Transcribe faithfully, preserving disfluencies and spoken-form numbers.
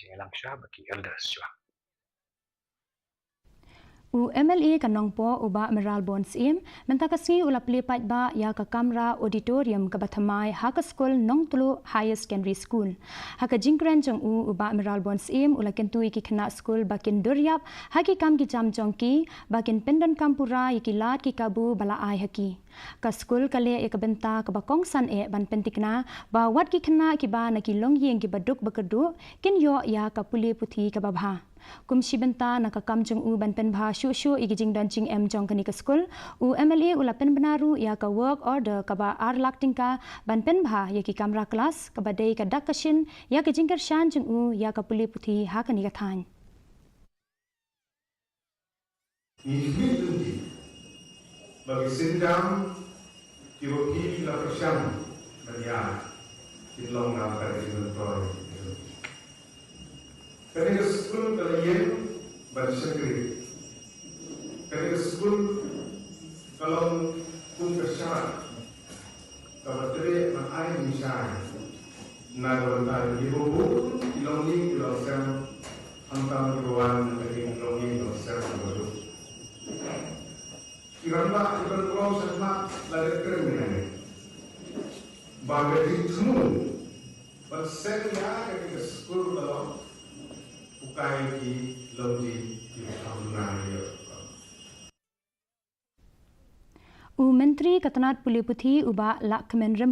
Jingïalang shuwa bad ki elders shuwa. U M L A ka Nongpoh u Bah Mayralborn Syiem mynta ka sngi u la plie paidbah ïa ka kamra auditorium kaba thymmai ha ka skul Nongtluh Higher Secondary School. Ha ka jingkren jong u, u Bah Mayralborn Syiem u la kyntu ïa ki khynnah skul ba kin dur ïap ha ki kam ki jam jong ki, ba kin pyndonkam pura ïa ki lad ki kabu ba la ai ha ki. Ka skul ka leh ïa ka bynta kaba kongsan eh ban pynthikna ba wat ki khynnah kiba na ki longïing kiba duk ba kyrduh kin ïoh ïa ka pule puthi kaba bha. Kum shi bynta na ka kam jong u ban pynbha shuh shuh ïa ki jingdon jingem jong kane ka skul, u M L A u la pynbna ruh ïa ka work order kaba ar lak tyngka ban pynbha ïa ki kamra klas, kaba dei ka dak ka shin ïa ka jingkyrshan jong u ïa ka pule puthi ha kane ka thaiñ. Ngi khmih lynti ba ki sienjam kiba phi la pyrshang ban ïaid kin long na ka jingmyntoi. Kane ka skul ka la ïeng ban shakri. Kane ka skul ka long kum ka sharak kaba treh ban ai jingshai na ka bynta kiba bun ki longïing ki longsem, khamtam kiba wan na ka longïing longsem kaba duk. Ki rangbah kiba kren shakhmat la dep kren mynne ba ka jingthmu ban seng ïa kane ka skul ka long u kai ki longïing kiba kham duna ïa. U Myntri ka tnat pule puthi u Bah Lahkmen Rymbui